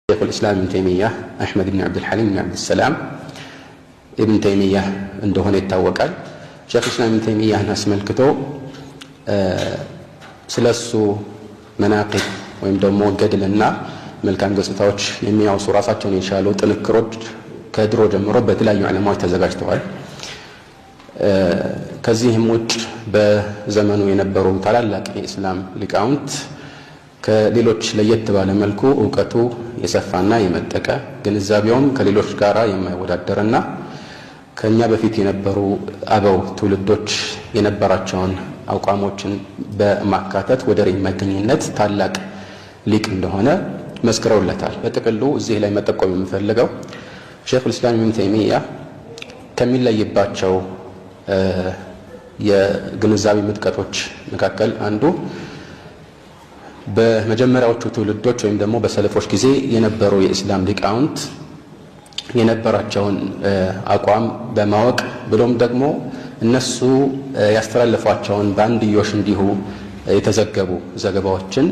ሸይኹል ኢስላም ኢብን ተይሚያ አሕመድ ብን ዓብድልሓሊም ብን ዓብድሰላም ኢብን ተይሚያ እንደሆነ ይታወቃል። ሸይኹል ኢስላም ኢብን ተይሚያህን አስመልክቶ ስለ እሱ መናቂብ ወይም ደግሞ ገድልና መልካም ገጽታዎች የሚያወሱ ራሳቸውን የቻሉ ጥንክሮች ከድሮ ጀምሮ በተለያዩ ዑለማዎች ተዘጋጅተዋል። ከዚህም ውጭ በዘመኑ የነበሩ ታላላቅ የኢስላም ሊቃውንት ከሌሎች ለየት ባለ መልኩ እውቀቱ የሰፋና የመጠቀ፣ ግንዛቤውም ከሌሎች ጋር የማይወዳደርና ከኛ በፊት የነበሩ አበው ትውልዶች የነበራቸውን አቋሞችን በማካተት ወደር የማይገኝለት ታላቅ ሊቅ እንደሆነ መስክረውለታል። በጥቅሉ እዚህ ላይ መጠቆም የምፈልገው ሸይኹል ኢስላም ኢብን ተይሚያ ከሚለይባቸው የግንዛቤ ምጥቀቶች መካከል አንዱ በመጀመሪያዎቹ ትውልዶች ወይም ደግሞ በሰለፎች ጊዜ የነበሩ የኢስላም ሊቃውንት የነበራቸውን አቋም በማወቅ፣ ብሎም ደግሞ እነሱ ያስተላለፏቸውን በአንድዮሽ እንዲሁ የተዘገቡ ዘገባዎችን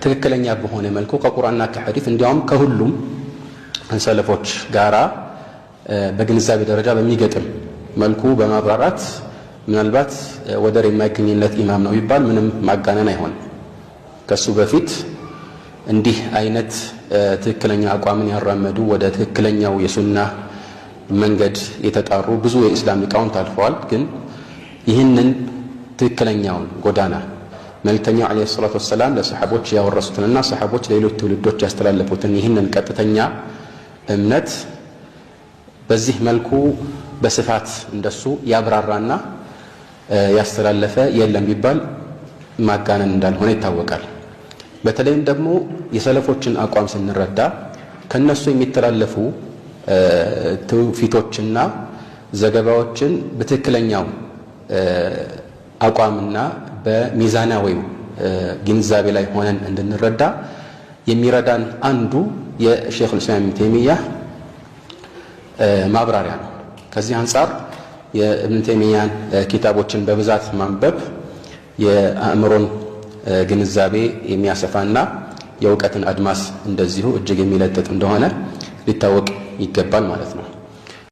ትክክለኛ በሆነ መልኩ ከቁርአንና ከሐዲስ፣ እንዲያውም ከሁሉም ሰለፎች ጋራ በግንዛቤ ደረጃ በሚገጥም መልኩ በማብራራት ምናልባት ወደር የማይገኝለት ኢማም ነው ቢባል ምንም ማጋነን አይሆንም። ከሱ በፊት እንዲህ አይነት ትክክለኛ አቋምን ያራመዱ፣ ወደ ትክክለኛው የሱና መንገድ የተጣሩ ብዙ የኢስላም ሊቃውንት አልፈዋል። ግን ይህንን ትክክለኛውን ጎዳና መልእክተኛው ዓለይሂ ሰላቱ ወሰላም ለሰሓቦች ያወረሱትንና ሰሓቦች ለሌሎች ትውልዶች ያስተላለፉትን ይህንን ቀጥተኛ እምነት በዚህ መልኩ በስፋት እንደሱ ያብራራና ያስተላለፈ የለም ቢባል ማጋነን እንዳልሆነ ይታወቃል። በተለይም ደግሞ የሰለፎችን አቋም ስንረዳ ከነሱ የሚተላለፉ ትውፊቶችና ዘገባዎችን በትክክለኛው አቋምና በሚዛናዊው ግንዛቤ ላይ ሆነን እንድንረዳ የሚረዳን አንዱ የሼኹል ኢስላም ኢብን ተይሚያ ማብራሪያ ነው። ከዚህ አንጻር የኢብን ተይሚያን ኪታቦችን በብዛት ማንበብ የአእምሮን ግንዛቤ የሚያሰፋና የእውቀትን አድማስ እንደዚሁ እጅግ የሚለጥጥ እንደሆነ ሊታወቅ ይገባል ማለት ነው።